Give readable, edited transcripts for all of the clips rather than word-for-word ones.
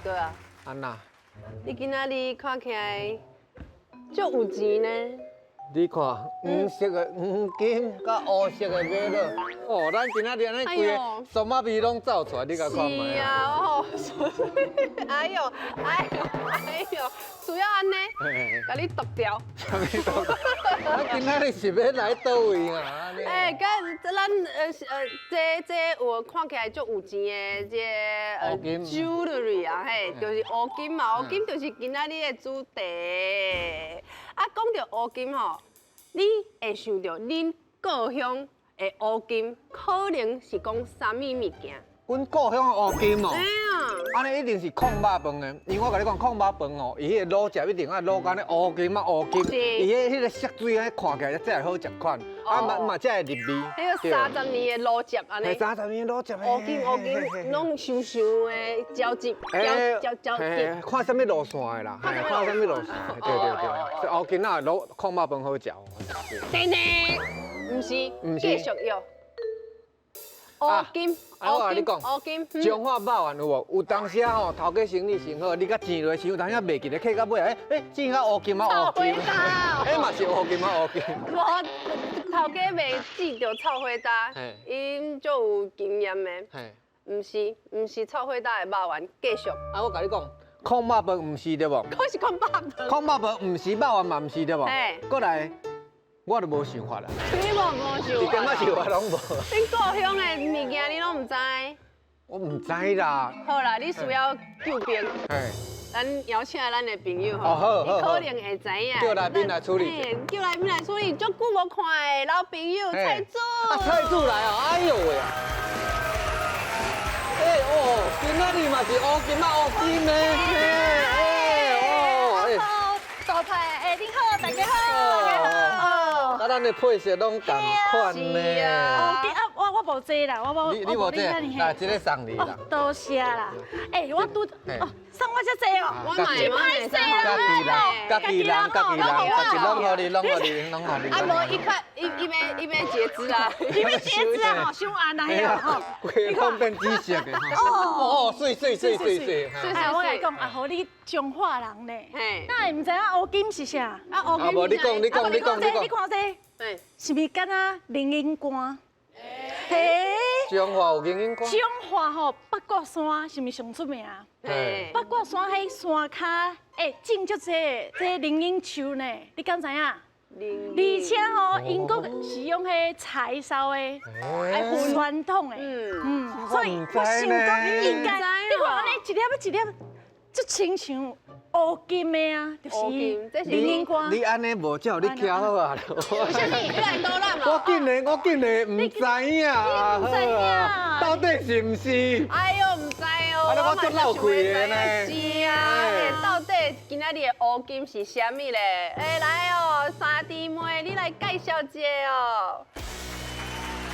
哥啊，按怎？你今仔日看起來足有錢呢。你看，黃色的黃金佮烏色的瑪瑙，哦，咱今仔日按呢規个酸仔味攏走出來，你共看覓是啊，哦，哎呦，哎呦，哎呦，需要按呢，共你剁掉。啥物剁掉？咱今仔日是欲來佗位啊？欸，佮咱這有看起來足有錢的這jewelry 啊，嘿，就是烏金嘛，烏金就是今仔日的主題。啊，講著烏金吼，你會想著恁故鄉的烏金，可能是講啥物物件？阮故鄉的烏金哦，按呢一定是炕肉飯的，因為我共你講炕肉飯哦，伊彼個滷食一定愛滷甲按呢烏金啊烏金，伊彼個色水按呢看起來才會好食款，啊嘛嘛才會入味。彼個30年的滷汁按呢。30年滷汁。烏金烏金，攏香香的膠汁，膠膠膠汁。看啥物路線的啦？看啥物路線？對對對，烏金仔滷炕肉飯好食。真的，毋是，毋是，繼續用。烏金，我共你講，烏金，彰化肉圓有無？有當時啊吼，頭家生意上好，你佮錢落去，有當時袂記得客到尾，欸欸，錢較烏金啊烏金，欸嘛是烏金啊烏金。無，頭家袂記著臭火焦，𪜶足有經驗的。毋是，毋是臭火焦的肉圓，繼續。啊，我共你講，炕肉飯毋是對無？閣是炕肉飯。炕肉飯毋是肉圓嘛毋是對無？閣來。我就無想法啦。你無無想法？一點仔想法攏無。恁故鄉的物件你攏毋知？我毋知啦。好啦，你需要救兵。咱邀請咱的朋友吼，伊可能會知影。叫來賓來處理。叫來賓來處理，足久無看的老朋友蔡主。啊，蔡主來哦，哎呦喂！欸哦，今仔日嘛是烏金仔烏金的。欸哦，欸。大太，欸，你好，大家好，大家好。啊，咱的配色攏仝款呢。啊，我無這啦，我無。你無這，來這个送你啦。多謝啦。欸，我拄哦，送我遮濟哦。我買，歹勢啦，家己人，家己人，家己攏予你，攏予你，攏予你。啊，無伊較伊伊欲伊欲截肢啊，伊欲截肢啊，吼，傷暗啦，吼。規個變紫色的。哦哦，媠媠媠媠媠。哎，我來講，啊，予你彰化人呢，哪會毋知影烏金是啥？啊，烏金。無你講，你講，你講，你講。你看這，是毋是敢若靈隱山？嘿，彰化有靈隱山。彰化吼，八卦山是毋是上出名？八卦山彼山跤，欸，種足濟這靈隱樹呢，你敢知影？而且吼，𪜶閣是用彼柴燒的，傳統的，嗯，所以我想講應該，你看按呢一粒一粒，足親像烏金的啊，就是靈隱山。你按呢無照你徛好啊？為啥物？你來導覽我竟然我竟然毋知影，你毋知影，到底是毋是？哎呦，毋知哦。我足漏氣的呢。是啊，到底今仔日的烏金是啥物咧？欸，來哦，三弟妹，你來介紹一下哦。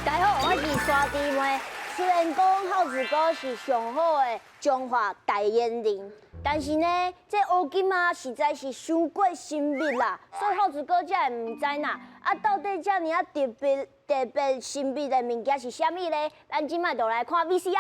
大家好，我是三弟妹。雖然講孝子哥是上好的彰化代言人，但是呢，這烏金啊實在是傷過神秘啦，所以孝子哥才會毋知啦。啊，到底這爾啊特別特別神秘的物件是啥物咧？咱這擺就來看 VCR。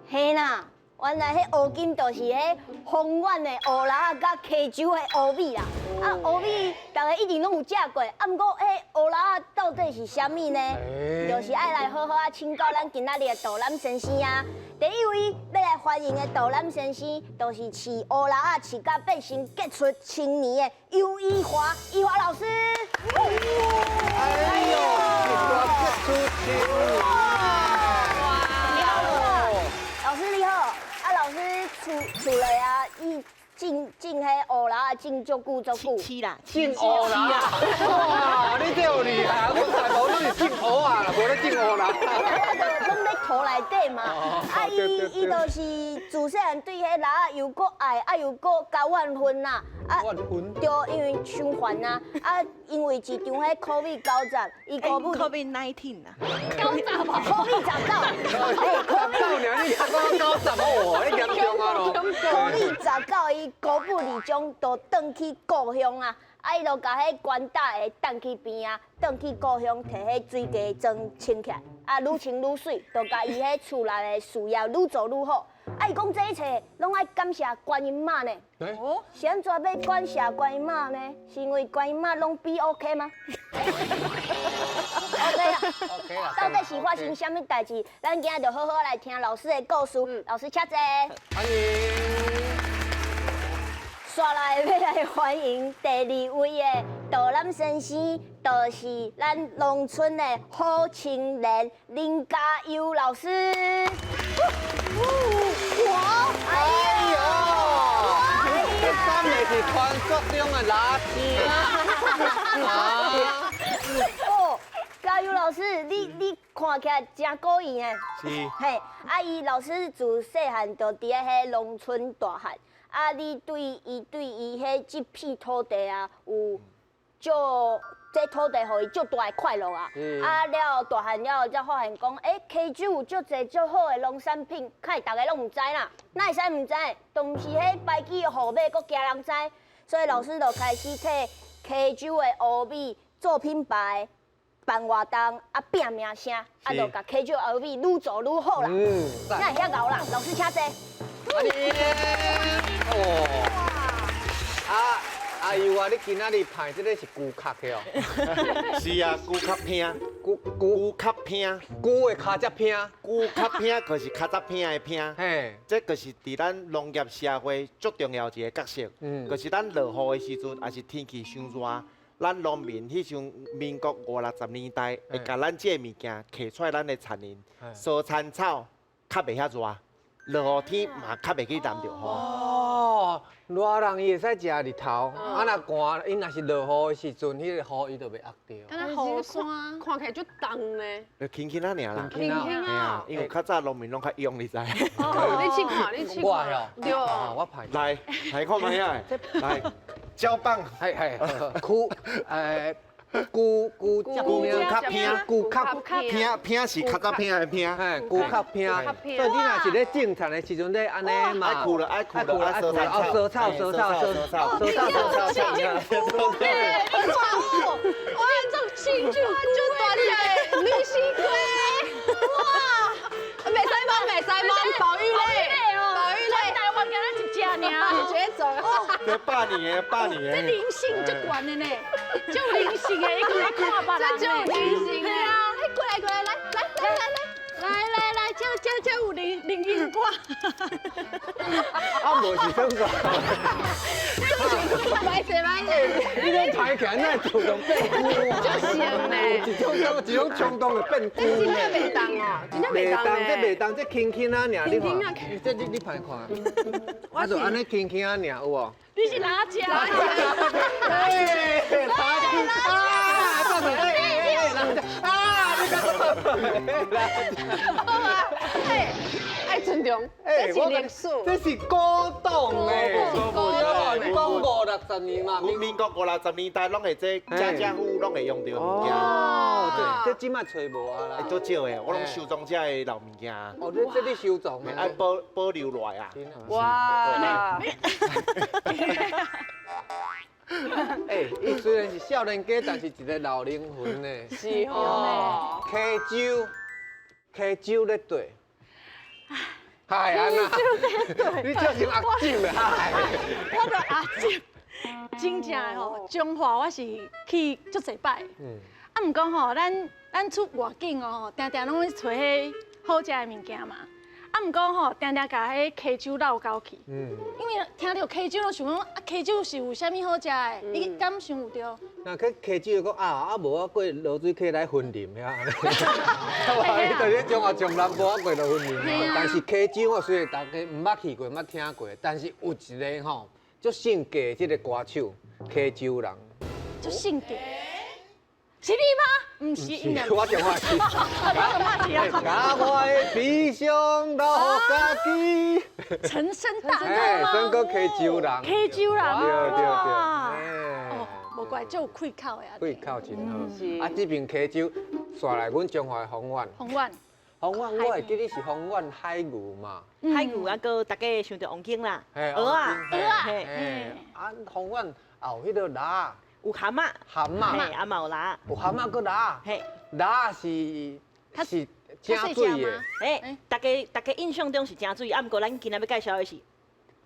嘿啦，原來彼烏金就是彼豐原的烏蜊仔佮溪州的烏米啦。啊，烏米大家一定攏有食過，啊，毋過彼烏蜊仔到底是啥物呢？就是愛來好好仔請教咱今仔日的導覽先生啊。第一位欲來歡迎的導覽先生，就是飼烏蜊仔飼甲變成傑出青年的游怡華，怡華老師。哎呦，傑出青年！你好，老師你好，啊老師厝厝內啊，伊種種彼烏蜊仔種足久足久。飼啦，種烏蜊仔。哇，你這有厲害，阮大無攏是種芋仔啦，無咧種烏蜊。攏咧土內底嘛。啊，伊伊就是自細漢對彼蜊仔又閣愛，啊又閣交怨恨啦。啊，對，因為傷煩啊。啊，因為一場彼 COVID-19，伊姑母 COVID-19 啊，九十啊，COVID-19，欸，COVID-19，你講九十哦，你嚴重啊咯。 COVID-19，伊姑母二將就轉去故鄉啊。啊！伊就共彼棺材的擔去邊仔，轉去故鄉提彼水雞妝清起來，啊，愈清愈媠，就共伊彼厝內的事業愈做愈好。啊！伊講這一切攏愛感謝觀音媽呢。哦，是按怎欲感謝觀音媽呢？是因為觀音媽攏比 OK 嗎？OK 啦。 OK 啦。到底是發生啥物代誌？咱今仔就好好來聽老師的故事。老師請坐。歡迎。煞來欲來歡迎第二位的導覽先生，就是咱農村的好青年林家佑老師。哇！哎呦！這敢會是傳說中的垃圾啊？哦，家佑老師，你看起來真古意呢。是。嘿，啊，伊老師自細漢就佇咧彼農村大漢。啊！你對伊對伊彼這片土地啊，有足這土地予伊足大的快樂啊！啊了大漢了後，才發現講，欸，溪州有足濟足好的農產品，可能逐家攏毋知啦。哪會使毋知？都毋是彼牌子的號碼，閣驚人知。所以老師就開始替溪州的烏米做品牌、辦活動，啊拼名聲，啊就共溪州的烏米愈做愈好啦。哪會遐𠢕啦？老師請坐。歡迎哦！啊，阿佑啊，你今仔日派這个是龜殼的哦？是啊，龜殼拼，龜龜殼拼，龜的跤才拼，龜殼拼就是較早拼的拼。嘿，這就是佇咱農業社會足重要一個角色。就是咱落雨的時陣，抑是天氣傷熱，咱農民彼時陣民國五六十年代，會共咱這个物件揢出來咱的田林，蔬田草較袂遐熱。落雨天嘛較袂去淋著雨。哦，熱人伊會使食日頭，啊若寒，伊若是落雨的時陣，彼個雨伊就袂壓著。敢若雨傘，看起來足重呢。就輕輕仔爾啦。輕輕啊。因為較早農民攏較勇，你知。你試看，你試看。我哦。對。我派。來，來看覓仔，來，交棒。係係。龜，龜龜龜殼拼，龜殼拼拼是較早拼的拼，嘿，龜殼拼。所以你若是咧種田的時陣咧按呢嘛，愛枯了，愛枯了，愛蔬草，蔬草，蔬草，蔬草，蔬草，草，哇，這親像就大隻的綠西瓜，哇，袂使摸，袂使摸，保育類，保育類，台灣敢若一隻爾，一種。這百年的，百年的。這靈性足懸的呢，足靈性的，伊閣咧看別人。這足靈性的啊！哎，過來過來，來來來來來，來來來，這這這有靈靈音歌。啊，無是算煞。歹勢歹勢。你咧抬起來，哪會自動變龜啊？足像呢。一種一種衝動就變龜。這真正袂動哦，真正袂動呢。這袂動，這輕輕仔爾，你看。這你你歹看。啊，就按呢輕輕仔爾，有無？你是哪隻？哎，哪隻？啊，到底哎哎哪隻？啊，你講哪隻？好啊，哎，愛尊重，這是歷史，這是古董哎，古董，講五六十年嘛，民國五六十年代攏會這家家戶戶攏會用著物件。哦，這這這擺揣無啊啦。足少的，我攏收藏這个老物件。哦，你這你收藏的，愛保保留落來啊。哇！欸，伊雖然是少年家，但是一個老靈魂呢。是哦。溪州，溪州咧對。嗨，按怎？你叫成阿金的嗨。我著阿金，真正的吼，彰化我是去足濟擺。啊，毋過吼，咱咱出外景哦，定定攏去揣彼好食的物件嘛。啊，毋過吼，定定共彼溪州鬧交去。因為聽著溪州，就想講啊，溪州是有啥物好食的？你敢想有著？若去溪州講啊，啊無我過濁水溪來雲林遐。伊就咧彰化上南部啊過落雲林。但是溪州我雖然大家毋捌去過，毋捌聽過，但是有一個吼，足性格的這個歌手，溪州人。足性格。是你嗎？毋是，應該我電話是。我電話是啊。共我的悲傷留予家己。陳升大哥嗎？昇哥溪州人。溪州人。對對對。哦，無怪足有氣口的啊。氣口真好。啊，這爿溪州，煞來阮彰化的豐原。豐原。豐原，我會記得是豐原海牛嘛。海牛啊，閣大家想著王景啦，蚵仔，蚵仔。啊，豐原也有彼个蚵。有蚶仔，蚶仔，嘿，啊嘛有蚵，有蚶仔阁蚵，嘿，蚵是是正水的，嘿，大家印象中是正水，啊，毋过咱今仔欲介绍的是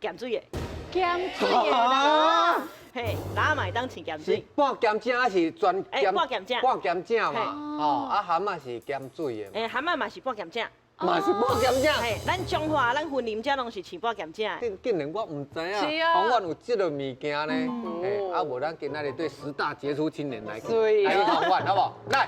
咸水的，咸水的蚵，嘿，蚵嘛会当饲咸水，是半咸正还是全咸？半咸正，半咸正嘛，吼，啊蚶仔是咸水的，欸，蚶仔嘛是半咸正。嘛是半咸正，嘿，咱彰化、咱云林遮攏是飼半咸正。竟竟然我毋知影，丰原有這个物件呢。嘿，啊無咱今仔日對十大傑出青年來，來去豐原，好無？來。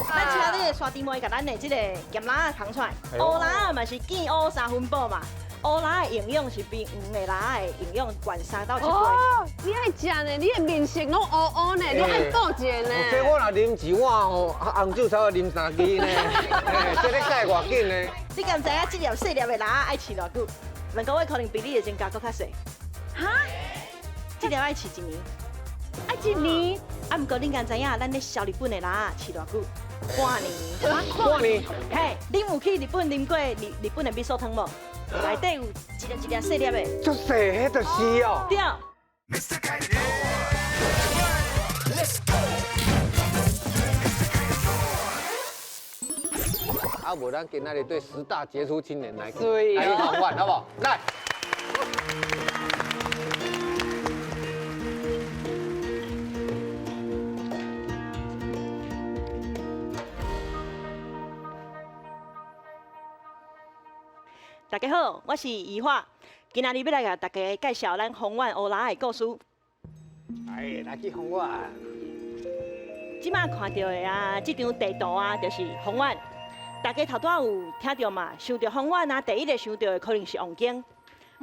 咱請這个沙弟妹共咱的這个鹹蚵仔捧出來，烏蚵仔嘛是見烏三分飽嘛。烏蚵的營養是比黃的蚵仔的營養懸3到7倍。哦，你愛食呢？你的面色攏烏烏呢？你愛補一下呢？這我若啉一碗吼，紅酒差不多啉3支呢。這咧戒偌緊呢？你敢知影這粒細粒的蚵仔愛飼偌久？兩個月可能比你的增加閣較細。哈？這粒愛飼一年。愛一年？啊，毋過恁敢知影，咱咧銷日本的蚵仔飼偌久？半年。半年。嘿，恁有去日本啉過日本的味噌湯無？內底有一粒一粒細粒的，足細，彼就是哦。對。啊，無咱今仔日對十大傑出青年來，來去豐原，好無？來。大家好，我是怡華，今仔日欲來共大家介紹咱豐原烏蚵仔的故事。哎，來去豐原。這馬看著的啊，這張地圖啊，就是豐原。大家頭拄仔有聽著嘛？想著豐原啊，第一个想著的可能是王景，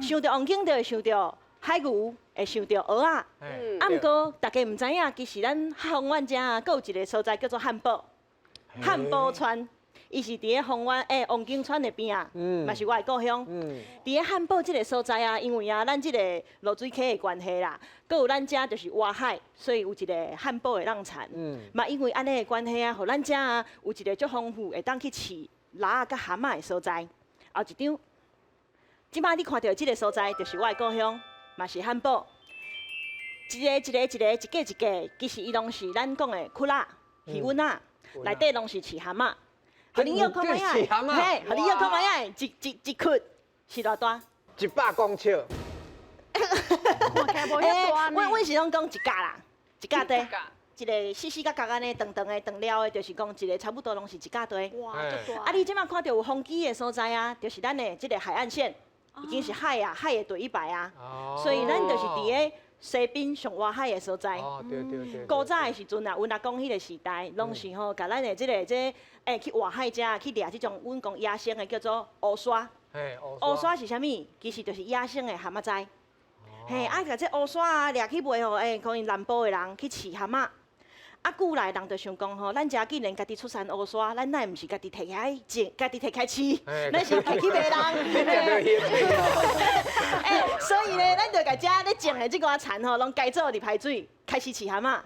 想著王景就會想著海牛，會想著蚵仔。啊，毋過大家毋知影，其實咱豐原遮啊，閣有一个所在叫做漢堡，漢堡村。伊是佇咧豐原王景村的邊仔，嘛是我的故鄉。佇咧漢堡這个所在啊，因為啊，咱這个濁水溪的關係啦，閣有咱遮就是外海，所以有一个漢堡的浪田。嘛因為按呢的關係啊，予咱遮啊有一个足豐富會當去飼蚵仔佮蚶仔的所在。後一張，這擺你看著這个所在，就是我的故鄉，嘛是漢堡。一个一个一个一格一格，其實伊攏是咱講的窟仔、魚塭仔，內底攏是飼蚶仔。予你臆看覓仔，嘿，予你臆看覓仔，一窟是偌大？100公尺。阮是攏講一甲啦，一甲地，一个四四角角按呢長長的長了的，就是講一个差不多攏是一甲地。哇，足大！啊，你這擺看著有風機的所在啊，就是咱的這个海岸線，已經是海啊，海的第一排啊，所以咱就是佇咧西邊上外海的所在。哦，對對對。古早的時陣啊，阮阿公彼个時代，攏是吼，共咱的這个這去外海遮去掠這種，阮講野生的叫做烏沙。烏沙是啥物？其實就是野生的蚶仔仔。嘿，啊，共這烏沙啊掠去賣予，可能南部的人去飼蚶仔。啊，久來人就想講吼，咱遮既然家己出產烏沙，咱哪會毋是家己提起來種，家己提起來飼，咱是提去賣人。所以呢，咱就共遮咧種的這寡田吼，攏改做入海水，開始飼蚶仔。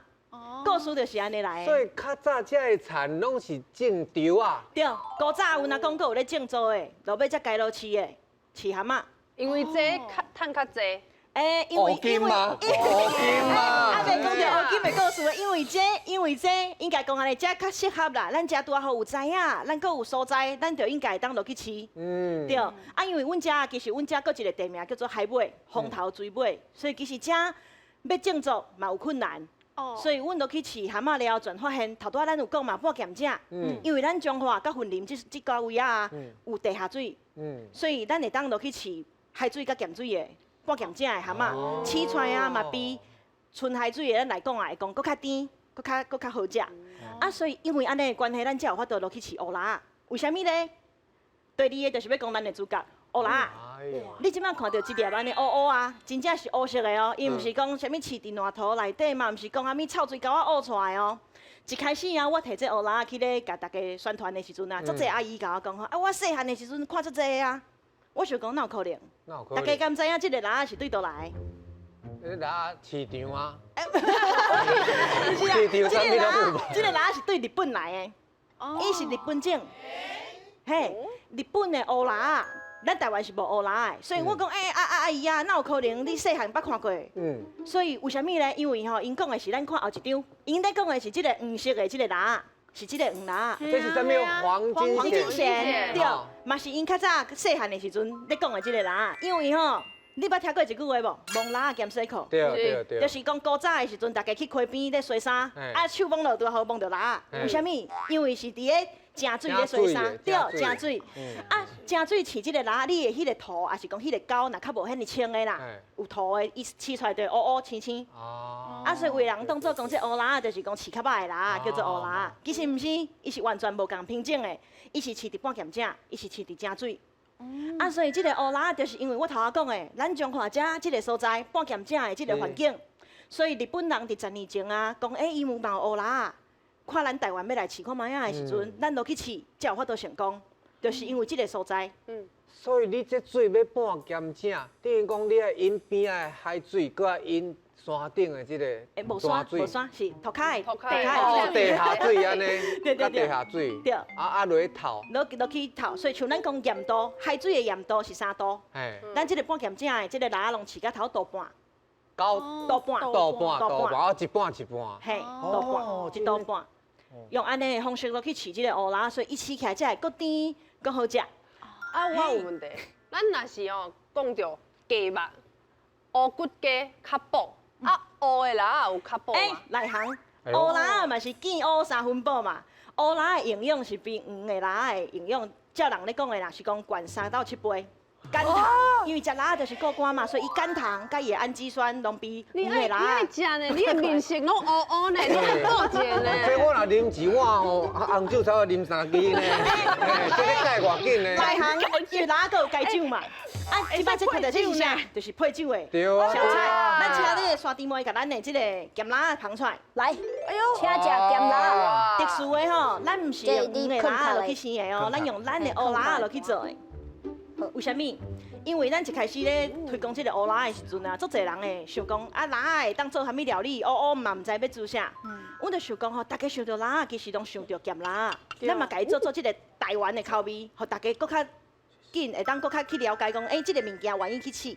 故事就是按呢來的。所以較早遮的田攏是種稻啊。對，古早阮阿公閣有咧種稻的，落尾才改落飼的，飼蚶仔。因為這較趁較濟。因為烏金嘛，烏金嘛，啊，袂講著烏金的故事，因為這應該講按呢，這較適合啦。咱遮拄仔好有知影，咱閣有所在，咱就應該會當落去飼。對。啊，因為阮遮其實阮遮閣一个地名叫做海尾，風頭水尾，所以其實遮欲種作嘛有困難。所以阮落去飼蚶仔了後，全發現頭拄仔咱有講嘛，半鹹井，因為咱彰化佮雲林這個位仔有地下水，所以咱會當落去飼海水佮鹹水的。半鹹井的蚶仔，飼出來啊嘛比純海水的咱來講啊，會講閣較甜，閣較好食。啊，所以因為按呢的關係，咱才有法度落去飼烏蚵仔。為啥物咧？第二个就是欲講咱的主角烏蜊仔。你這擺看著這粒按呢烏烏啊，真正是烏色的哦，伊毋是講啥物飼佇爛土內底嘛，毋是講啥物臭水溝仔挖出來哦。一開始啊，我提這烏蜊仔去咧共大家宣傳的時陣啊，足濟阿姨共我講吼，啊，我細漢的時陣看足濟啊，我想講哪有可能？大家敢知影這個蜊仔是對佗來？這蜊仔市場啊？毋是啦，市場啥物攏有。這個蜊仔是對日本來的，伊是日本種，嘿，日本的烏蜊仔。咱台灣是無烏蜊仔的，所以我講，欸，阿阿姨啊，哪有可能？你細漢捌看過？所以為啥物咧？因為吼，𪜶講的是咱看後一張，𪜶咧講的是這個黃色的這個蜊仔，是這個黃蜊仔。這是啥物？黃金黃金蜆，對，嘛是𪜶較早細漢的時陣咧講的這個蜊仔，因為吼，你捌聽過一句話無？摸蜊仔兼洗褲。對對對。就是講古早的時陣，大家去溪邊咧洗衫，啊手摸落拄好摸著蜊仔，為啥物？因為是佇咧。井水咧洗衫，對，井水。啊，井水飼這個蜊，你的彼個塗，抑是講彼個溝，若較無遐爾清的啦，有塗的，伊飼出來就烏烏青青。啊，所以有的人當做講這烏蜊仔，就是講飼較歹的蜊仔，叫做烏蜊仔。其實毋是，伊是完全無仝品種的，伊是飼佇半鹹井，伊是飼佇井水。啊，所以這個烏蜊仔，就是因為我頭仔講的，咱彰化遮這個所在半鹹井的這個環境，所以日本人佇十年前啊，講欸，伊有嘛有烏蜊仔。看咱台灣欲來試看覓仔的時陣，咱落去試才有法度成功，就是因為這個所在。所以你這水欲半鹹井，等於講你愛飲邊仔的海水，閣愛飲山頂的這個無山水。無山，是塗跤的，哦，地下水按呢，佮地下水。對。啊落去透。落落去透，所以像咱講鹽度，海水的鹽度是3度。咱這個半鹹井的這個蜊仔攏飼到頭度半。九度半。度半，度半，哦，一半一半。嘿，度半，一度半。用按呢的方式落去飼這個烏蜊，所以伊飼起來才會閣甜閣好食。啊，我有問題，咱若是哦講著雞肉，烏骨雞較補，啊烏的蜊仔有較補嗎？內行，烏蜊仔嘛是見烏三分補嘛，烏蜊仔的營養是比黃的蜊仔的營養，照人咧講的啦，是講懸3到7倍。肝糖，因為食蜊仔就是過肝嘛，所以伊肝糖佮伊的氨基酸攏比黃的蜊仔。你愛食呢？你的面色攏烏烏呢？你愛倒一個呢？這我若啉一碗吼，紅酒差不多啉3支呢。這个戒偌緊呢？內行，因為蜊仔閣有加酒嘛。啊，這擺這看著這是啥？就是配酒的小菜。咱請這個沙豬妹共咱的這個鹹蜊仔捧出來。來，哎呦，請食鹹蜊仔。特殊的吼，咱毋是用黃的蜊仔落去生的哦，咱用咱的烏蜊仔落去做的。為啥物？因為咱一開始咧推廣這個烏蜊仔的時陣啊，足濟人會想講啊，蜊仔會當做啥物料理？烏烏嘛毋知欲煮啥。阮就想講吼，大家想著蜊仔，其實攏想著鹹蜊仔。咱嘛共伊做做這個台灣的口味，予大家閣較緊，會當閣較去了解講，欸，這個物件願意去試。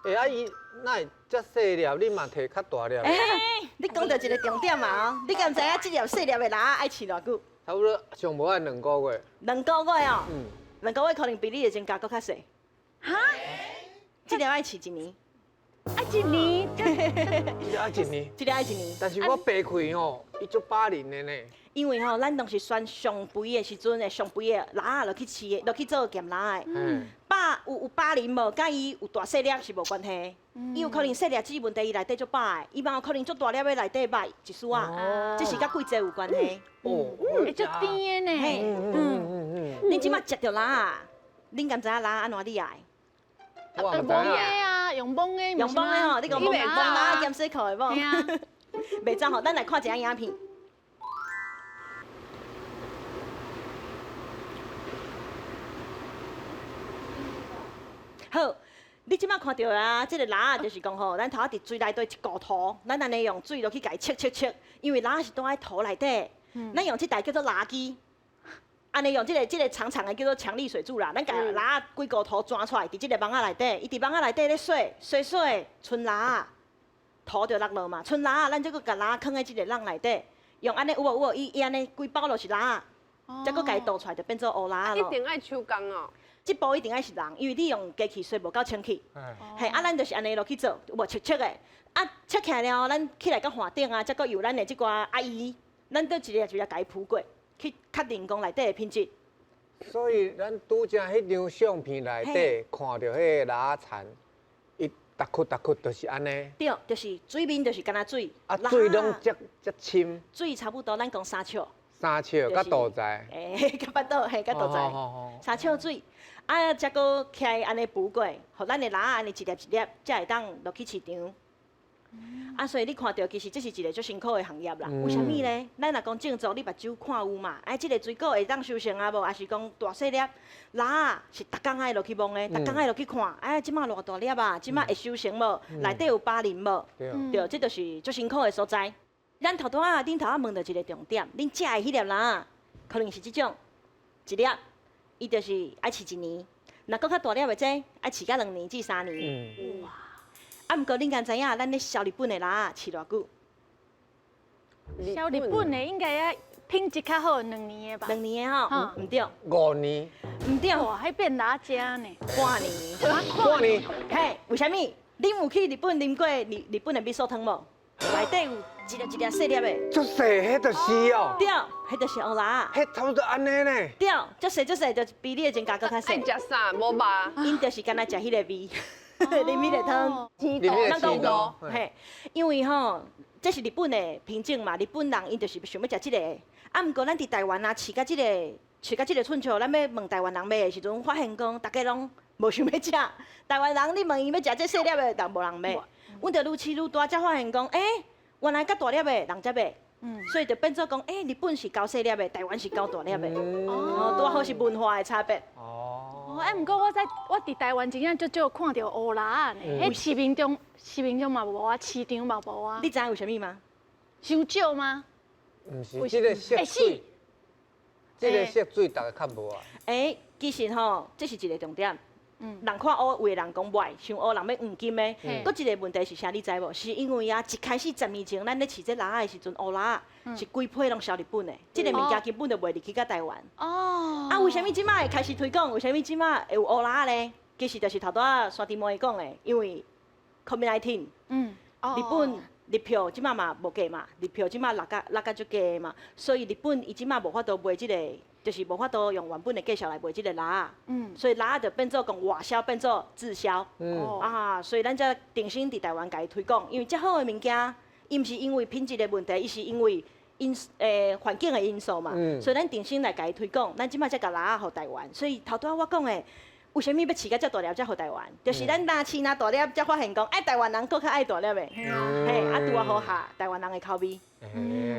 欸，啊伊哪會遮細粒？你嘛提較大粒。欸，你講著一個重點啊！哦，你敢知影這粒細粒的蜊仔愛飼偌久？差不多上無愛兩個月。兩個月哦。兩個月可能比你的增加閣較細。哈？這粒愛飼一年。啊，一年？這粒愛一年。這粒愛一年。但是我白開吼，伊足百靈的呢。因為吼，咱當時選上肥的時陣，會上肥的蜊仔落去飼的，落去做鹹蜊仔的。飽有飽靈無？佮伊有大細粒是無關係。伊有可能細粒只問題，伊內底足飽的，伊嘛有可能足大粒的內底肉一絲仔，這是佮季節有關係。哦，會足甜的呢。恁這擺食著蜊仔，恁敢知影蜊仔按怎你愛？我毋知影啊，用摸的，用摸的吼，你講摸蜊仔兼洗褲的無？袂走吼，咱來看一下影片。好，你這擺看著啊，這個蜊仔就是講吼，咱頭仔佇水內底一糊塗，咱按呢用水落去共伊切切切，因為蜊仔是住佇塗內底，咱用這台叫做蜊機。按呢用這個長長的叫做強力水柱啦，咱共蜊仔規糊塗抓出來，佇這個網仔內底，伊佇網仔內底咧洗洗洗，賰蜊仔，塗就落落嘛，賰蜊仔，咱再閣共蜊仔囥佇這個籠內底，用按呢有無有無，伊伊按呢規包都是蜊仔，再閣共伊倒出來就變做烏蜊仔咯。一定愛手工哦。這步一定愛是人，因為你用機器洗無夠清氣。嘿，啊，咱就是按呢落去做，有無切切的，啊，切起來了，咱起來到岸頂啊，再閣由咱的這寡阿姨，咱閣一个一个共伊鋪過。去確認講內底的品質。所以咱拄才彼張相片內底看著彼個蜊仔田，伊逐窟逐窟就是按呢。對，就是水面就是干焦水。啊，水攏遮遮深。水差不多，咱講3尺。三笑佮肚在。欸，佮腹肚，嘿，佮肚在。三笑水，啊，才閣起來按呢补过，予咱的蜊仔按呢一粒一粒，才會當落去市場。啊，所以你看著，其實這是一个足辛苦的行業啦。為啥物咧？咱若講種作，你目睭看有嘛？哎，這个水果會當收成啊無？抑是講大細粒蜊仔是逐工愛落去摸的，逐工愛落去看。哎，這馬偌大粒啊？這馬會收成無？內底有巴林無？對，這就是足辛苦的所在。咱頭拄仔，恁頭仔問著一个重點，恁食的彼粒蜊仔，可能是這種一粒，伊就是愛飼一年。若閣較大粒的這，愛飼甲2年至3年。哇！啊，毋過恁敢知影，咱咧銷日本的蜊仔飼偌久？銷日本的應該愛品質較好，兩年的吧？兩年的吼，毋對。5年。毋對。哇，彼變蜊仔食呢？半年。半年。嘿，為啥物？恁有去日本啉過日日本的味噌湯無？內底有一粒一粒細粒的。足細，彼就是哦。對，彼就是烏蜊仔。彼差不多按呢呢。對，足細足細，就比你的指甲閣較細。愛食啥？無肉。𪜶就是干焦食彼個味。啉彼个湯，咱講有，嘿，因為吼，這是日本的品種嘛，日本人𪜶就是想欲食這个。啊，毋過咱佇台灣啊，飼甲這个，飼甲這个寸尺，咱欲問台灣人買的時陣，發現講逐家攏無想欲食。台灣人你問伊欲食這細粒的，人無人買。阮就愈飼愈大，才發現講，欸，原來較大粒的人才買。所以就變做講，欸，日本是較細粒的，台灣是較大粒的。哦，拄好是文化的差別。哦，啊，毋過我佇台灣真正足少看著烏蜊仔呢，彼市面中市面中嘛無啊，市場嘛無啊。你知影為啥物嗎？傷少嗎？毋是，這个色水，這个色水逐家較無啊。欸，其實吼，這是一个重點。人看烏，有的人講袂，傷烏人欲黃金的。閣一个問題是啥？你知無？是因為啊，一開始10年前，咱咧飼這蜊仔的時陣，烏蜊仔是規批攏銷日本的，這个物件根本就袂入去到台灣。哦。啊，為啥物這馬會開始推廣？為啥物這馬會有烏蜊仔咧？其實就是頭拄仔沙弟妹講的，因為 COVID-19，日本日票這馬嘛無價嘛，日票這馬落甲落甲足低的嘛，所以日本伊這馬無法度賣這个。就是無法度用原本的價數來賣這个蜊仔，所以蜊仔就變做講外銷變做滯銷，啊，所以咱才重新佇台灣共伊推廣，因為遮好的物件，伊毋是因為品質的問題，伊是因為因環境的因素嘛，所以咱重新來共伊推廣，咱這擺才共蜊仔予台灣，所以頭拄仔我講的，為啥物欲飼甲遮大粒才予台灣？就是咱若飼若大粒，才發現講，哎，台灣人閣較愛大粒的，嘿，啊，拄仔好合台灣人的口味。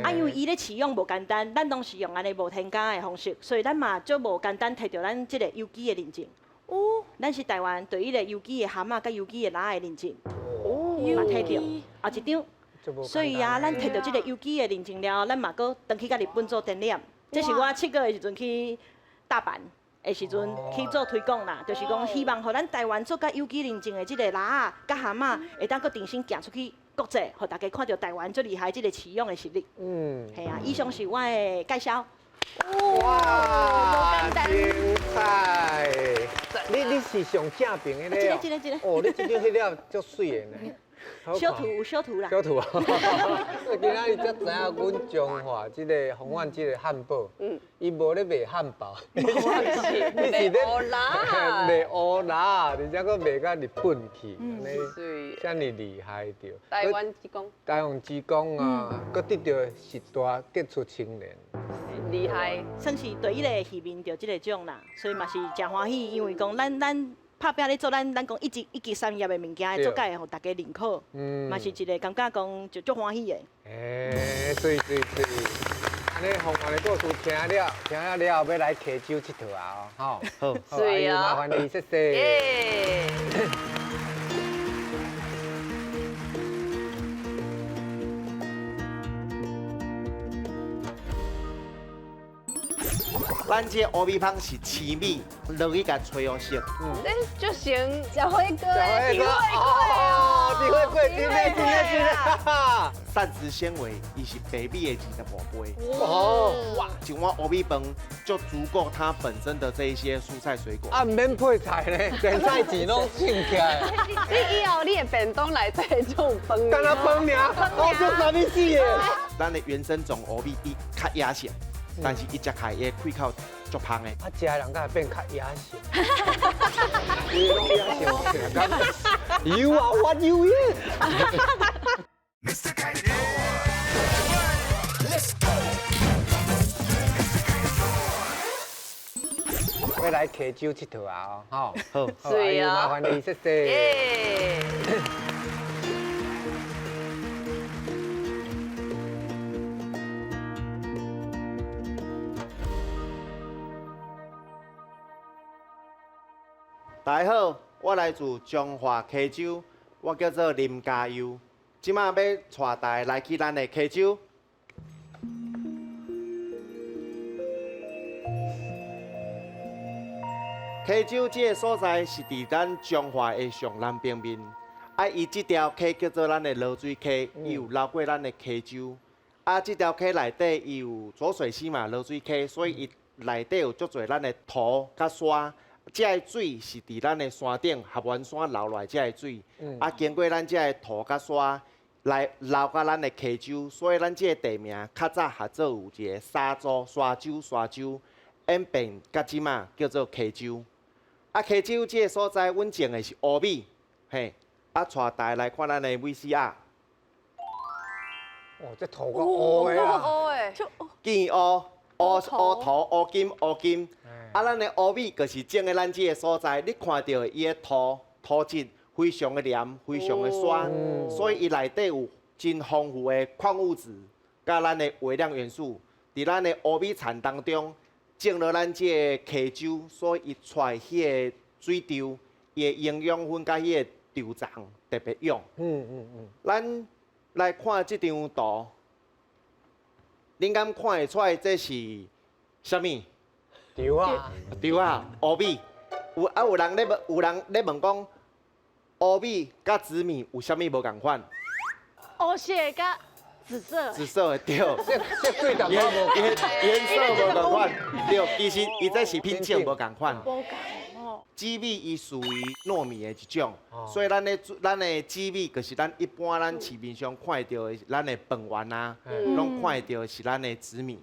啊，因為伊咧飼養無簡單，咱攏是用按呢無添加的方式，所以咱嘛足無簡單摕著咱這个有機的認證。哦，咱是台灣唯一个有機的蚶仔佮有機的蜊仔的認證。哦，嘛摕著，後一張。所以啊，咱摕著這个有機的認證了後，咱嘛閣轉去佮日本做展覽。這是我7月的時陣去大阪的時陣去做推廣啦，就是講希望予咱台灣做較有機認證的這个蜊仔佮蚶仔，會當閣重新行出去。國際，予大家看著台灣足厲害這个飼養的實力。嗯，係啊，以上是我的介紹。哇，精彩！你是上正邊的咧？這个這个。哦，你這張彼粒足媠的呢。小圖有小圖啦。小圖啊！今仔日才知影，阮彰化這个豐原這个漢堡，伊無咧賣漢堡，你是咧賣烏蜊仔，而且閣賣到日本去，按呢，遮爾厲害著。台灣之光。台灣之光啊，閣得著十大傑出青年。厲害，算是第一个戲面著這个獎啦，所以嘛是誠歡喜，因為講咱。拍拚咧做咱咱講一級一級產業的物件，做甲會予大家認可，嘛是一個感覺講就足歡喜的。欸，媠媠媠！按呢豐原的故事聽了，聽了了後欲來溪洲𨑨迌啊！吼，好，好，麻煩你，謝謝。咱這個烏米芳是青米，落去共炊烏色。嗯，就成食火鍋，食火鍋哦，食火鍋，真的真的真的。膳食纖維，伊是白米的28倍。哦，哇，一碗乌米飯就足夠它本身的這一些蔬菜水果。啊，毋免配菜咧，連菜錢攏省起來。你以後你的便當內底就有飯。干焦飯爾，我做啥物事的？咱的原生種烏米伊較野性。但是伊食起來伊的開口足芳的。啊，食的人敢會變較野性？伊攏野性，You are what you eat。欲來溪洲𨑨迌啊，吼。好，是啊，麻煩你，謝謝。大家好，我來自彰化溪洲，我叫做林家佑，這馬欲帶大家來去咱的溪洲。溪洲這个所在是佇咱彰化的上南邊面，啊，伊這條溪叫做咱的濁水溪，伊有流過咱的溪洲。啊，這條溪內底伊有濁水溪嘛，濁水溪，所以伊內底有足濟咱的土佮沙。這个水是佇咱的山頂合歡山流落來這个水，啊，經過咱這个土佮沙來流到咱的溪洲，所以咱這個地名較早合做有一個沙洲、沙洲、沙洲。演變到這馬叫做溪洲。啊，溪洲這個所在，阮種的是烏米，嘿。啊，帶大家來看咱的 VCR。哦，這土閣烏的啦。烏的。見烏烏烏土烏金烏金。啊，咱的烏米就是種的咱這個所在，你看著的伊的土土質非常的黏，非常的沙，所以伊內底有真豐富的礦物質，佮咱的微量元素，佇咱的烏米田當中。種落咱這个溪洲，所以伊出來彼個水稻，伊的營養分佮彼個稻欉特別勇。咱來看這張圖，恁敢看會出來這是啥物？稻啊！稻啊，烏米。有啊，有人咧問，有人咧問講，烏米佮紫米有啥物無仝款？烏色佮紫色。紫色的對。色水淡薄無顏色無仝款，對，其實伊這是品種無仝款。無仝哦。紫米伊屬於糯米的一種，所以咱的紫米就是咱一般咱市面上看到的咱的飯圓啊，攏看得到是咱的紫米。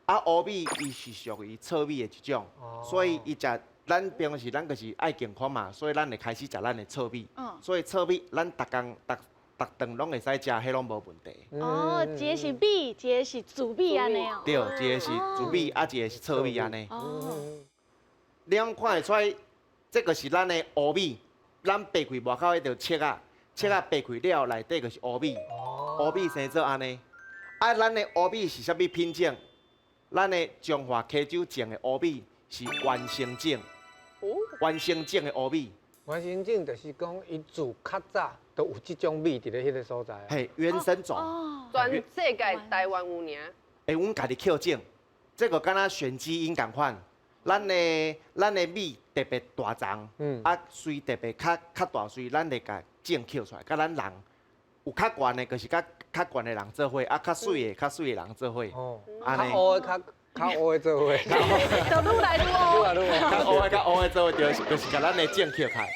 啊，烏米伊是屬於糙米的一種，所以伊食咱平常時咱就是愛健康嘛，所以咱會開始食咱的糙米。所以糙米咱逐工逐逐頓攏會使食，彼攏無問題。哦，一個是米，一個是紫米按呢哦。對，一個是紫米，啊，一個是糙米按呢。哦。你攏看會出來，這個是咱的烏米，咱掰開外口彼條切仔，切仔掰開了內底就是烏米。烏米生做按呢。啊，咱的烏米是啥物品種？咱的彰化溪洲種的烏米是原生種，原生種的烏米。原生種就是講，伊自較早就有這種米佇咧彼个所在。嘿，原生種。全世界台灣有爾。欸，阮家己抾種，這個敢若選基因仝款。咱的米特別大叢，啊，穗特別較大穗，咱會共種抾出來。佮咱人有較懸的，就是佮較懸的人做伙；啊，較媠的，較媠的人做伙。哦，較烏的較烏的做伙。就愈來愈烏。較烏的較烏的做伙，就是共咱的種抾開。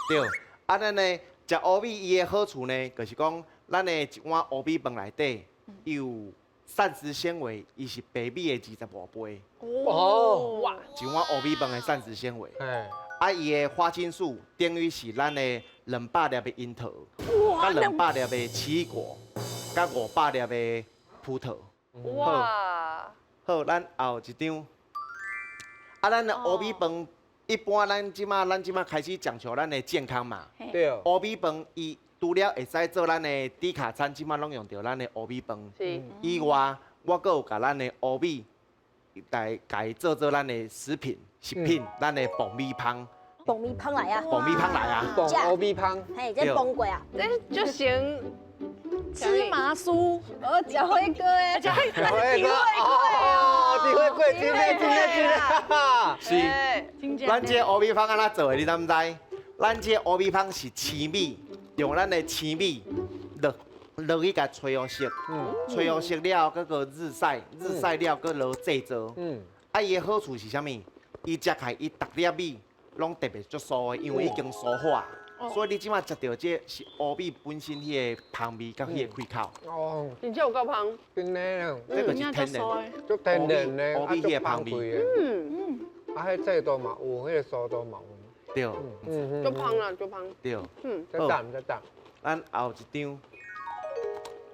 對，啊，咱的食烏米伊的好處呢，就是講咱的一碗烏米飯內底有膳食纖維，伊是白米的25倍。哦，哇！一碗烏米飯的膳食纖維，啊，伊的花青素等於是咱的200粒的櫻桃，佮200粒的奇異果，佮500粒的葡萄。哇！好，咱後一張。啊，咱的烏米飯。一般咱這馬開始講求咱的健康嘛。對。烏米飯伊除了會使做咱的低卡餐，這馬攏用著咱的烏米飯。是。以外，我閣有共咱的烏米來共伊做咱的食品，咱的爆米香。爆米香來啊！爆米香來啊！爆米香。嘿，這崩過啊！這就成芝麻酥，哦，食火鍋的，食火鍋哦，食火鍋，真的真的真的，是。咱這烏米香按怎做的？你知毋知？咱這烏米香是青米，用咱的青米落去共吹烏色，吹烏色了後，閣閣日曬，日曬了閣落製造。啊，伊的好處是啥物？伊食起來，伊逐粒米攏特別足酥的，因為已經酥化。所以你這馬食著這是烏米本身彼个香味佮彼个開口。哦，真正有夠香。真的。這個是天然，足天然的，烏米彼个香味。啊，彼制度嘛有，彼个酥度嘛有。對。足香啦，足香。對。再等，再等。咱後一張，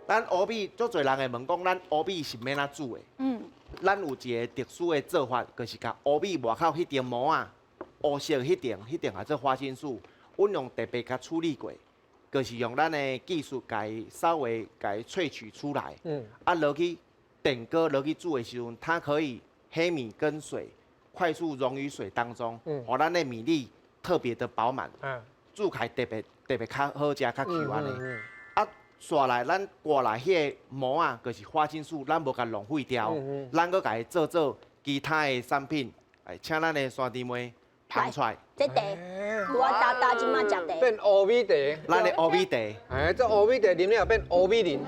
咱烏米足濟人會問講，咱烏米是欲按怎煮的？咱有一个特殊的做法，就是共烏米外口彼層膜仔，烏色彼層，彼層叫做花青素，阮用特別共處理過，就是用咱的技術共伊稍微共伊萃取出來。啊，落去電鍋落去煮的時陣，它可以黑米跟水快速溶於水當中，予咱的米粒特別的飽滿，煮起來特別特別較好食、較 Q 按呢。啊，紲來咱割來彼個膜仔，就是花青素，咱無共浪費掉，咱閣共伊做做其他的產品，來請咱的山弟妹捧出來。這茶，我大大這馬食茶。變烏米茶。咱的烏米茶。哎，這烏米茶啉了變烏米林。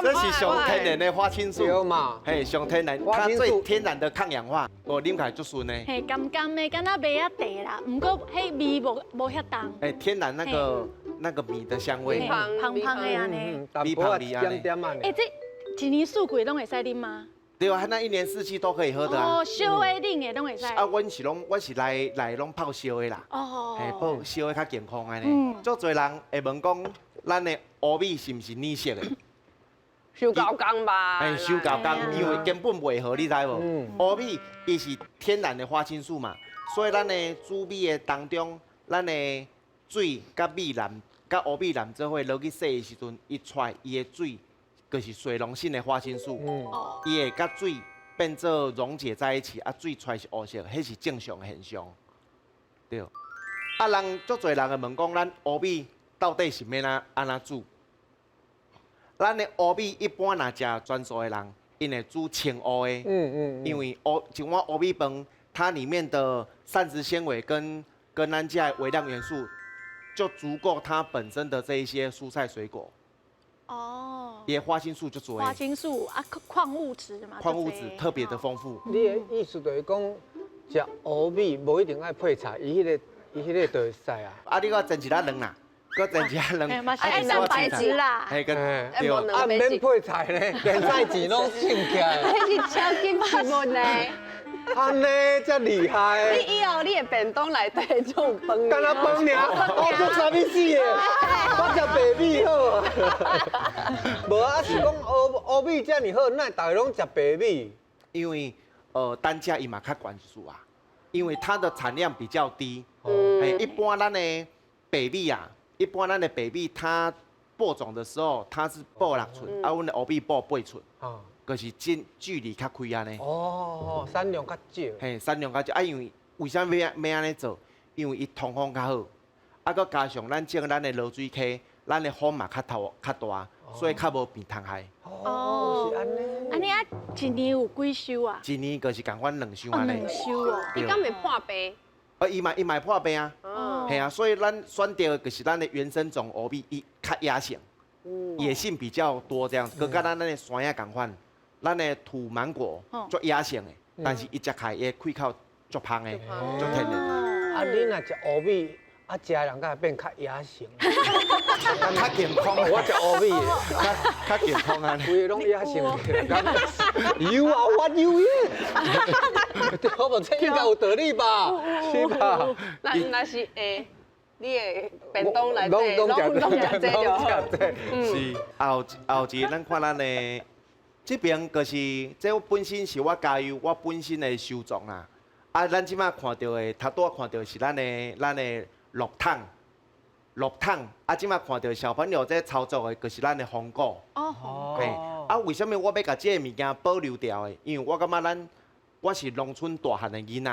這是上天然的花青素。對嘛。嘿，上天然，它最天然的抗氧化，哦，啉起來足順的。嘿，甘甘的，敢若麥仔茶啦，毋過彼味無無遐重。哎，天然那個米的香味。芳芳的按呢。米芳味按呢。哎，這一年四季攏會使啉嗎？對啊，那一年四季都可以喝的啊。哦，燒的、冷的攏會使。啊，阮是攏，我是來來攏泡燒的啦。哦。嘿，泡燒的較健康按呢。足濟人會問講，咱的烏米是毋是奶色的？傷厚工吧。哎，傷厚工，因為根本袂好，你知無？烏米伊是天然的花青素嘛，所以咱的煮米的當中，咱的水佮米淋、佮烏米淋做伙落去洗的時陣，伊出來伊的水。就是水溶性的花青素，伊會佮水變做溶解在一起，啊，水出來是烏色，彼是正常的現象。對。啊，人足濟人會問講，咱烏米到底是欲按怎煮？咱的烏米一般若食全素的人，𪜶會煮清烏的。因為烏一碗烏米飯，它裡面的膳食纖維跟咱這的微量元素，就足夠它本身的這一些蔬菜水果。哦，伊的花青素就多。花青素啊，礦物質嘛。礦物質特別的豐富。你的意思就是講，食烏米無一定愛配菜，伊彼個伊彼個就會使啊。啊，你閣煎一粒卵啦，閣煎一粒卵。愛蛋白質啦。嘿，對。啊，毋免配菜呢，連菜錢攏省起來。彼是超級食物呢。按呢，遮厲害！你以後你的便當內底就有飯。干焦飯爾，我做啥物死的？我食白米好啊。無啊，是講烏烏米遮爾好，哪會逐个攏食白米？因為單價伊嘛較懸一絲啊，因為它的產量比較低。一般咱的白米啊，一般咱的白米，它播種的時候，它是播六寸，啊，阮的烏米播八寸。就是近距離較開按呢。哦，產量較少。嘿，產量較少啊，因為為啥物欲按呢做？因為伊通風較好，啊，閣加上咱種咱的濁水溪，咱的風嘛較透較大，所以較無病蟲害。哦，是按呢。按呢啊，一年有幾收啊？一年就是仝款兩收按呢。兩收哦。伊敢會破病？啊，伊嘛伊嘛會破病啊。哦。嘿啊，所以咱選擇的就是咱的原生種烏米，伊較野性，野性比較多這樣子，閣佮咱的山野仝款。咱的土芒果足野性的，但是伊食起來伊的開口足芳的，足天然的。啊，你若食烏米，啊，食的人敢會變較野性？較健康。我食烏米，較健康啊。規个攏野性。You are what you eat。對，無，這應該有道理吧？是吧？那那是會，你的便當內底攏攏食這就好。是，後後一個咱看咱的。這邊就是這本身是我家有我本身的收藏啦。啊，咱這馬看著的，頭拄仔看著是咱的落桶，落桶。啊，這馬看著小朋友這操作的，就是咱的紅果。哦，嘿。啊，為啥物我欲共這个物件保留掉的？因為我感覺咱我是農村大漢的囡仔，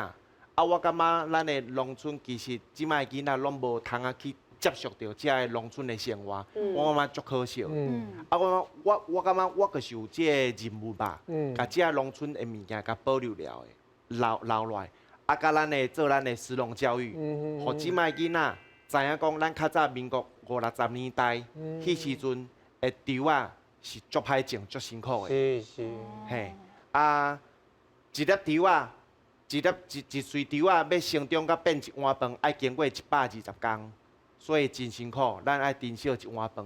啊，我感覺咱的農村其實這馬的囡仔攏無通啊去接觸著這个農村的生活，我感覺足可惜。啊，我我我感覺我就是有這個任務吧，共這个農村的物件共保留了的，留留落來，啊，佮咱的做咱的食農教育，予這馬囡仔知影講，咱較早民國五六十年代，彼時陣的稻仔是足歹種、足辛苦的。是是。嘿，啊，一粒稻仔，一粒一一穗稻仔欲成長甲變一碗飯，愛經過120工。所以真辛苦，咱愛珍惜一碗飯。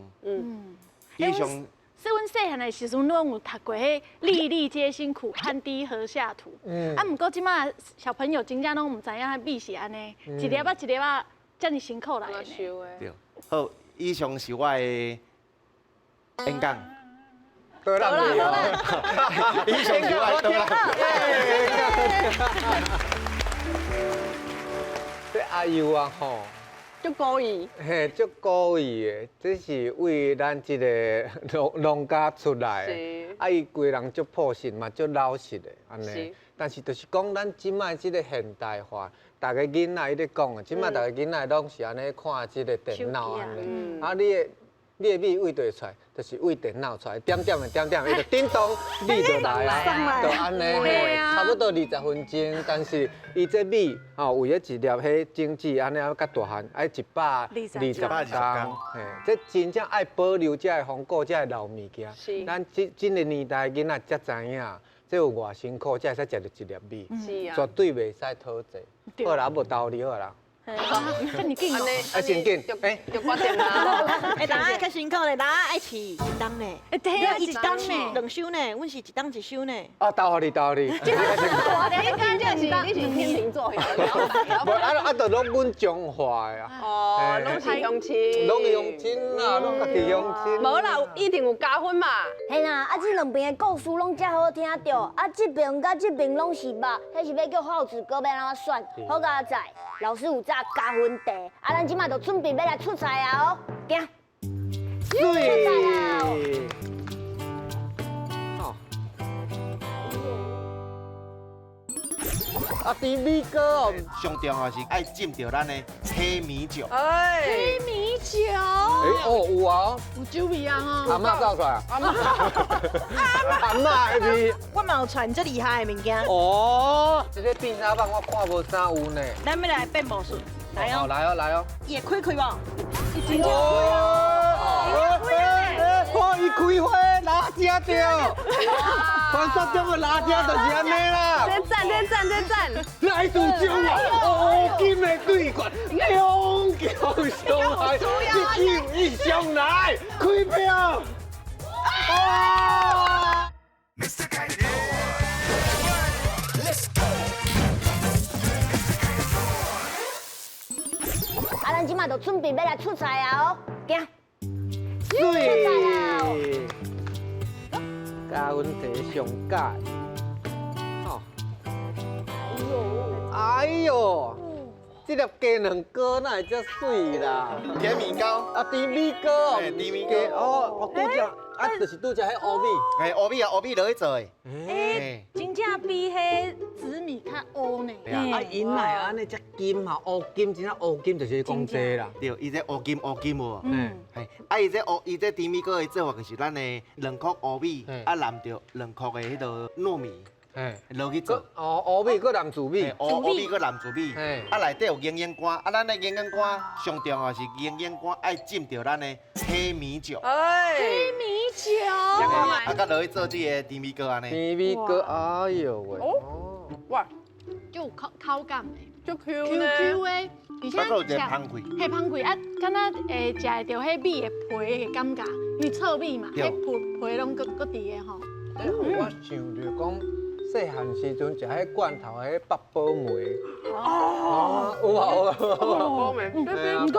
以上。所以阮細漢的時陣，攏有讀過彼粒粒皆辛苦，汗滴禾下土。啊，毋過這馬小朋友真正攏毋知影米是按呢，一粒仔一粒仔遮爾辛苦來的。對，好，以上是我的演講。好啦，好啦，以上是我的。阿幼啊吼，足古意。嘿，足古意的，这是为咱这个农家出来的，啊，伊规人足朴实嘛，足老实的，按呢。但是就是讲咱这摆这个现代化，逐个囡仔伊咧讲的，这摆逐个囡仔拢是按呢看这个电脑按呢，啊，你的米对佗出来，就是对电脑出来，点点的点点，伊就叮咚，米就来啊，就按呢，差不多20分钟，但是伊这米吼，为了一粒彼种子，按呢较大汉，爱120工，嘿，这真正爱保留这个风骨，这个老物件。咱这个年代囡仔才知影，这有偌辛苦，才会使食著一粒米，绝对袂使讨济。好啦，无道理好啦。这么紧哦！啊，真紧，哎，就决定啦。哎，大家较辛苦咧，大家爱饲一冬呢。哎，对啊，一冬呢，两箱呢，阮是一冬一箱呢。啊，斗予你，斗予你。你真正是你是天秤座的。无啊啊，就拢阮彰化的啊。哦，拢是乡亲。拢乡亲啦，拢家己乡亲。无啦，一定有加分嘛。嘿啦，啊，这两边的故事拢遮好听著，啊，这边佮这边拢是肉，彼是欲叫孝子哥欲按怎选？好佳哉，老师有早加分题，啊，咱这马就准备欲来出菜啊！哦，行，出菜啊！啊，甜米糕哦，上重要是爱浸著咱的黑米酒。哎，黑米酒。哎哦，有啊，有酒味啊吼。阿嬷走出来。阿嬷，阿嬷的味。我嘛有传这厉害的物件。哦，这个变啥棒我看无啥有呢。咱欲来变魔术，来哦，来哦，来哦。伊会开开无？伊真正开哦。哦，伊开花，拉食著。传说中的拉食就是按呢啦。这赞，这赞，这赞。来自中华乌金的对决，两强相爱，一球一相来，开票。啊！啊，咱这马就准备欲来出菜啊！哦，行。水。加温题上佳。哦。哎呦，这粒鸡卵糕哪会遮媠啦？甜米糕。啊，甜米糕哦。甜米糕。哦，我拄则啊，就是拄则彼乌米。嘿，乌米啊，乌米落去做的。哎，真正比彼紫米较乌呢。啊，𪜶哪会按呢遮金啊？乌金，真正乌金就是讲这啦。对，伊这乌金乌金无。嗯。嘿，啊，伊这乌，伊这甜米糕的做法就是咱的两颗乌米，啊，淋著两颗的彼个糯米。嘿，落去做。哦，乌米阁淋糯米。乌米阁淋糯米。啊，内底有营养干，啊，咱的营养干上重要是营养干爱浸著咱的黑米酒。哎，黑米酒。啊，阁落去做这个甜米糕按呢。甜米糕，哎呦喂。哦。哇，就有口口感的，就 Q Q Q 的，而且有一个香气。嘿，香气啊，敢若会食会著彼米的皮的感觉，因为糙米嘛，彼皮皮拢阁阁伫的吼。我想著讲。细汉时阵食彼罐头彼八宝梅，哦，有啊有啊，八宝梅，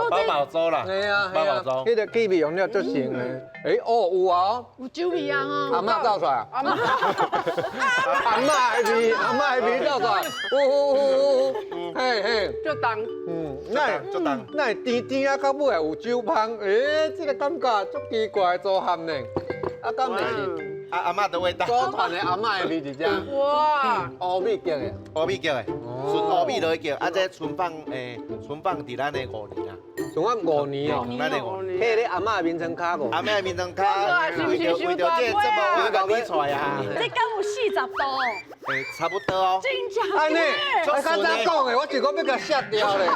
八宝粥啦，对啊，八宝粥，彼个气味用了足成的，哎哦有啊，有酒味啊吼，阿嬷走出来，阿嬷，阿嬷的味，阿嬷的味走出来，有有有有，嘿嘿，足重，嗯，那足重，那会甜甜啊，到尾有酒香，哎，这个感觉足奇怪的组合呢，啊，敢袂是？阿阿嬷的味道，祖传的阿嬷的味伫遮。哇，乌米叫的，乌米叫的，纯乌米落去叫，啊，这存放诶，存放伫咱的5年啊，存放5年哦，咱的5年。彼个阿嬷的眠床跤五。阿嬷的眠床跤，为著为著这个节目，我共你出来啊。这敢有40度？欸，差不多哦。真正。按呢，我较早讲的，我就讲欲共吓掉咧。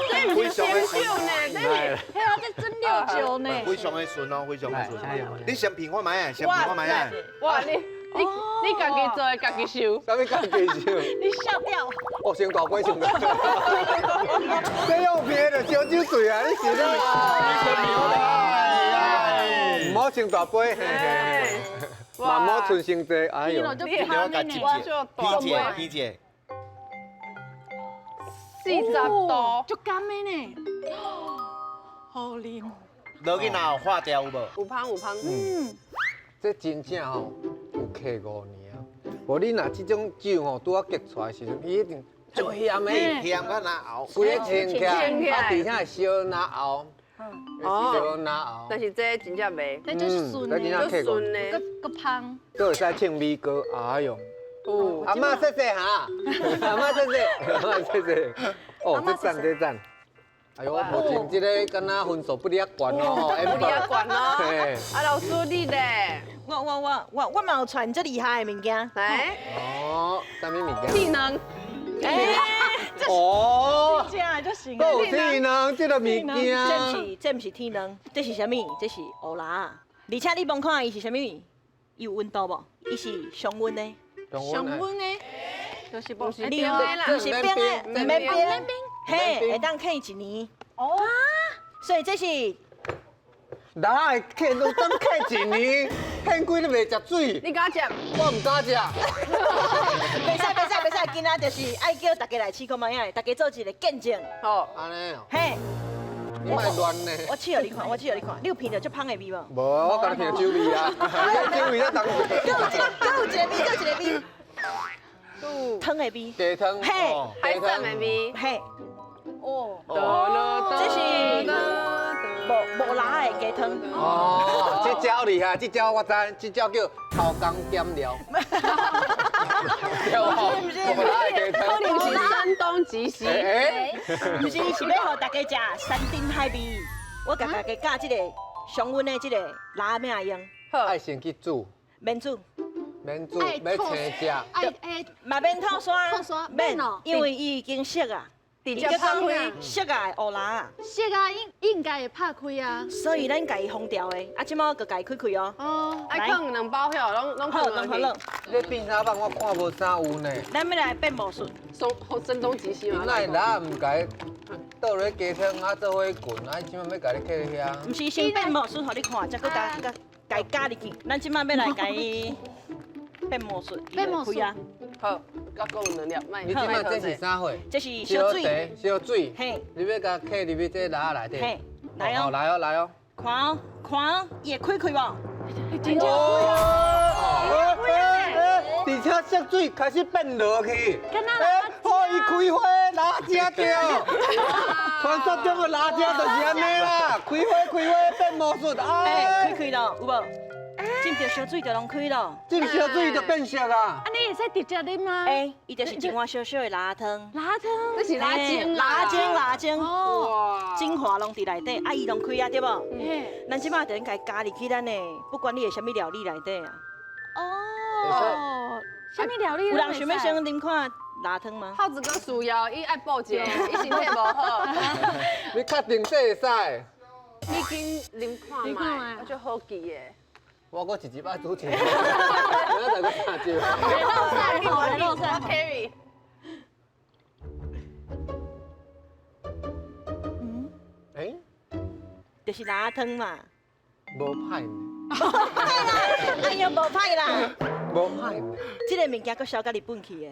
这毋是鲜酒呢，这是，嘿啊，这蒸馏酒呢。非常的顺哦，非常的顺。你先品看觅啊，先品看觅啊。哇，你家己做的，家己收。啥物家己收？你笑掉。哦，先大杯，先大杯。这用别的烧酒醉啊！你是咧？唔好先大杯，嘿嘿。慢慢存伤济，哎呦。你我家己一节，皮姐，皮姐。 40度，足甘的呢。好啉。落去若有化掉有无？有芳有芳。嗯。这真正吼有客5年啊！无你若这种酒吼拄仔结出来的时阵，伊一定足鹹的，鹹甲若喉，規个清起來，啊，而且會燒若喉，燒若喉。但是這真正袂，這就是順的，足順的，閣芳。閣會使唱美歌，哎喲。阿嬤謝謝哈，阿嬤謝謝，阿嬤謝謝。哦，這讚這讚。哎呦，目前這个敢若分數不哩遐懸哦，不哩遐懸哦。啊，老師你咧？我嘛有傳這厲害的物件。來。哦，啥物物件？技能。哎，哦，這樣就行。閣有天卵這个物件。這毋是天卵，這是啥物？這是烏螺。而且你罔看伊是啥物？伊有溫度無？伊是常溫的。常溫的，就是不是冰的啦，不是冰的，毋免冰，嘿，會當囥一年。哦，所以這是，哪會囥都當囥一年，囥幾日袂食水？你敢食？我毋敢食。袂使袂使袂使，今仔就是愛叫大家來試看覓仔，大家做一个見證。好，按呢哦。嘿。你莫亂呢。我試予你看，我試予你看，你有聞著足芳的味無？無，我敢若聞酒味啊，酒味才重。閣有一個，閣有一个味，閣有一个味。湯的味。雞湯。嘿，海參的味。嘿。哦。這是無無辣的雞湯。哦，這招厲害，這招我知，這招叫偷工減料。不是不是，無辣的雞湯。可能是山東雞絲。毋是，是欲予大家食山珍海味。我共大家教這个常溫的這个辣仔欲按怎用。好。愛先去煮。免煮。免煮，欲生食。愛愛。嘛免透沙。透沙免哦。因為伊已經熟啊。直接拍開，熟啊，烏螺仔。熟啊，應應該會拍開啊。所以咱共伊封掉的，啊，這擺閣共伊開開哦。哦。愛囥兩包遐，攏攏好，攏好了。你變啥法我看無啥有呢。咱欲來變魔術，松山東雞絲嘛。哪會螺毋共伊倒落雞湯啊，做伙滾啊，這擺欲共你囥遐。毋是先變魔術予你看，才閣共共伊加入去。咱這擺欲來共伊變魔術，變魔術啊。好，閣講兩粒，莫。你這擺這是啥貨？這是燒水。燒水。嘿。你欲共囥入去這螺仔內底。嘿，來哦。來哦，來哦。看哦，看哦，伊會開開無？真正開啊！而且色水開始變落去。敢若欸，伊開花螺仔對。傳說中的螺仔就是按呢啦，開花開花變魔術。哎，開開咯，有無？浸著燒水就攏開咯，浸燒水就變色啊！啊，你會使直接啉嗎？欸，伊就是一碗小小的螺仔湯。螺仔湯，這是螺精螺精，螺精，哦，精華攏佇內底，啊，伊攏開啊，對無？嘿，咱這擺就應該加入去咱的，不管你的啥物料理內底啊。哦，啥物料理？有人想欲先啉看螺湯嗎？浩子哥需要，伊愛補一下，伊身體無好。你確定這會使？你緊啉看覓，我足好奇的。我閣一集愛主持，我再閣三集。落賽，落賽，我 carry。嗯？欸？就是螺仔湯嘛。無歹呢。哎呀，無歹啦。無歹呢。這个物件閣銷到日本去的。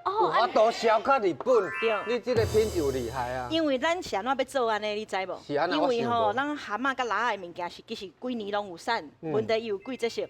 哦，我都銷到日本。對。你這个品質有厲害啊。因為咱是按怎欲做按呢，你知無？是按怎？因為吼，咱蚶仔佮螺仔的物件是其實幾年攏有產，問題伊有季節性。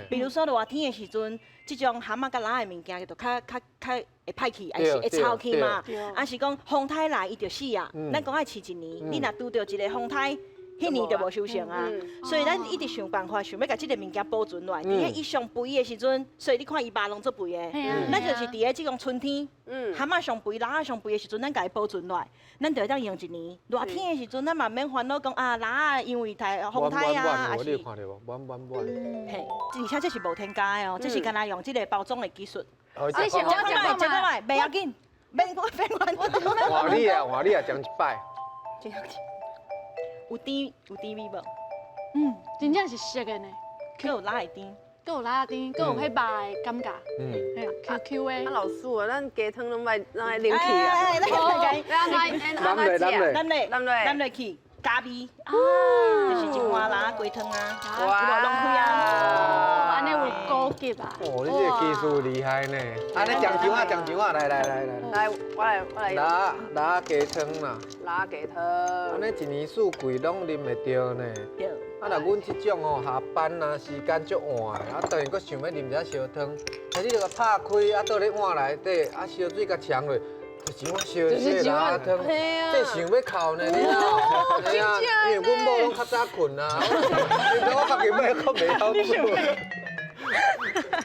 比如說熱天的時陣，這種蚶仔佮螺仔的物件就較較較會歹去，還是會臭去嘛？啊是講風颱來伊就死啊。咱講愛飼一年，你若拄著一个風颱。彼年就無收成啊，所以咱一直想辦法，想欲共這个物件保存落來。佇彼伊上肥的時陣，所以你看伊肉攏足肥的。咱就是佇咧這種春天，蚶仔上肥、螺仔上肥的時陣，咱共伊保存落來，咱就會當用一年。熱天的時陣，咱嘛免煩惱講啊，螺仔因為颱風颱啊，還是。你有看著無？滿滿滿。嘿，而且這是無添加的哦，這是干焦用這个包裝的技術。這是食看覓，食看覓，袂要緊，免免煩。換你啊，換你啊，講一擺。有甜有甜味無？嗯，真正是熟的呢。閣有螺的甜，閣有螺仔甜，閣有彼肉的感覺。嗯，Q Q 的。啊，老師啊，咱雞湯攏愛攏愛啉去啊。來來來來，來來來來來來來去加味，就是一碗螺仔雞湯啊，有無攏開啊？按呢有高級啊！哦，你這个技術厲害呢。按呢講一碗，講一碗，來來來來。來，我來我來。螺螺雞湯啦。螺雞湯。按呢一年四季攏啉會著呢。對。啊，若阮這種吼下班啊時間足晚的，啊當然閣想欲啉一下燒湯，啊你著共拍開，啊倒咧碗內底，啊燒水共沖落，就是我烧这个辣汤，这想欲哭呢，你知道？真正因为阮某拢较早困啊，我家己欲阁袂晓困。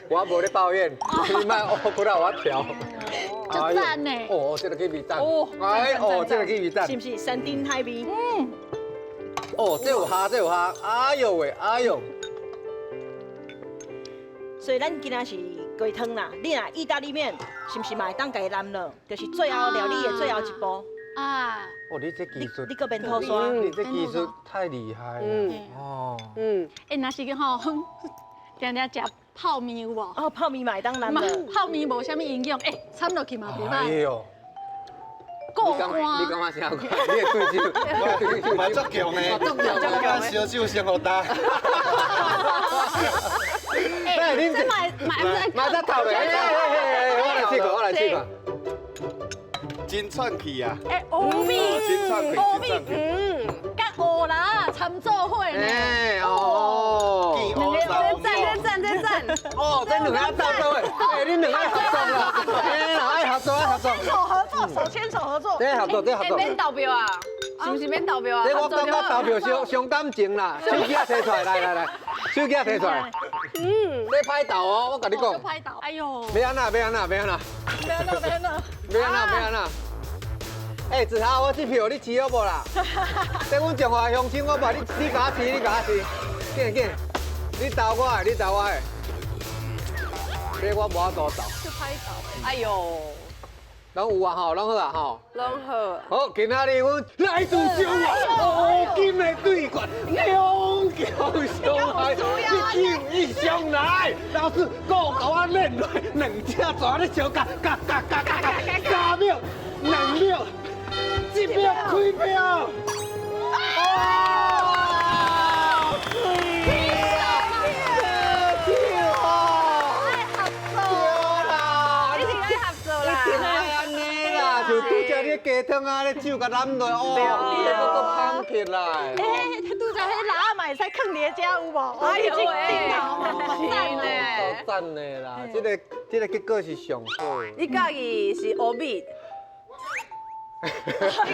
我无咧抱怨，你莫哦，过来我调。足赞呢！哦，这个气味赞。哎哦，这个气味赞。是毋是山珍海味？嗯。哦，这有虾，这有虾。哎呦喂，哎呦。所以咱今仔是鸡汤啦，你若意大利面是毋是嘛会当共伊淋落？就是最后料理的最后一步。啊！哦，你这技术，你阁免吐沙，你这技术太厉害了。哦。嗯。欸，若是吼，定定食泡面有无？哦，泡面嘛会当淋落。泡面无啥物营养，欸，掺落去嘛袂歹。哎呦。过关。你感觉啥？你的对手，嘛足强的，足强，敢烧酒先予焦。哎，你这买买买得头的，我来试看，我来试看。真喘气啊！哎，乌米，真喘气，乌米，嗯，佮乌蜊仔掺做伙呢。哎哦，这赞这赞这赞！哦，这两个斗做伙，哎，你两个合作啦，哎，爱合作爱合作。手合作，手牵手合作。这合作，这合作。免投票啊？是毋是免投票啊？这我感觉投票伤伤感情啦，手机仔提出来，来来来，手机仔提出来。嗯，你歹投哦，我共你讲。歹投，哎呦。欲按怎？欲按怎？欲按怎？欲按怎？欲按怎？欲按怎？欲按怎？哎，子豪，我这票你持好无啦？这阮彰化乡亲，我把你，你共我持，你共我持，紧紧，你投我的，你投我的，这我无法度投。就歹投。哎呦，拢有啊吼，拢好啊吼。拢好。好，今仔日阮来自彰化乌金的对决，两强相爱，一球一相来，老师阁共我练落，两只蛇咧相咬，咬咬咬咬咬，3秒、2秒、1秒开票。哦，水啦，对啦，一定爱合作啦，一定爱按呢啦，就拄才你鸡汤啊，咧酒共淋落，哦，你阁阁芳起来。欸，拄才彼蜊仔嘛会使囥伫咧遮有无？哎呦喂，赞呢，赞的啦，这个结果是上好。你佮意是乌米？你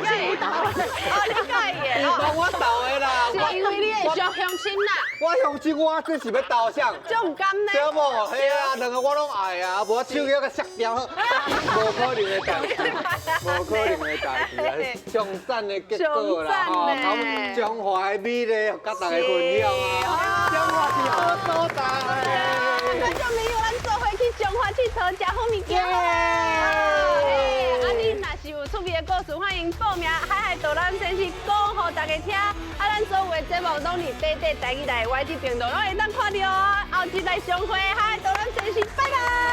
佮意？哦，你佮意的。伊帮我投的啦。是因为你的小乡亲啦。我乡亲，我这是欲投啥？就毋甘呢。对无？嘿啊，两个我拢爱啊，无我手机阁摔掉，无可能的代志，无可能的代志啊！上赞的结果啦，吼，彰化的美丽，佮大家分享啊！彰化是好所在。观众朋友，咱做伙去彰化𨑨迌，食好物件。啊，你若是有趣味的故事，欢迎报名海海导览先生讲予大家听。啊，咱所有的节目拢伫短短台语台 YT 频道，拢会当看到哦。后集来相会，海海导览先生，拜拜。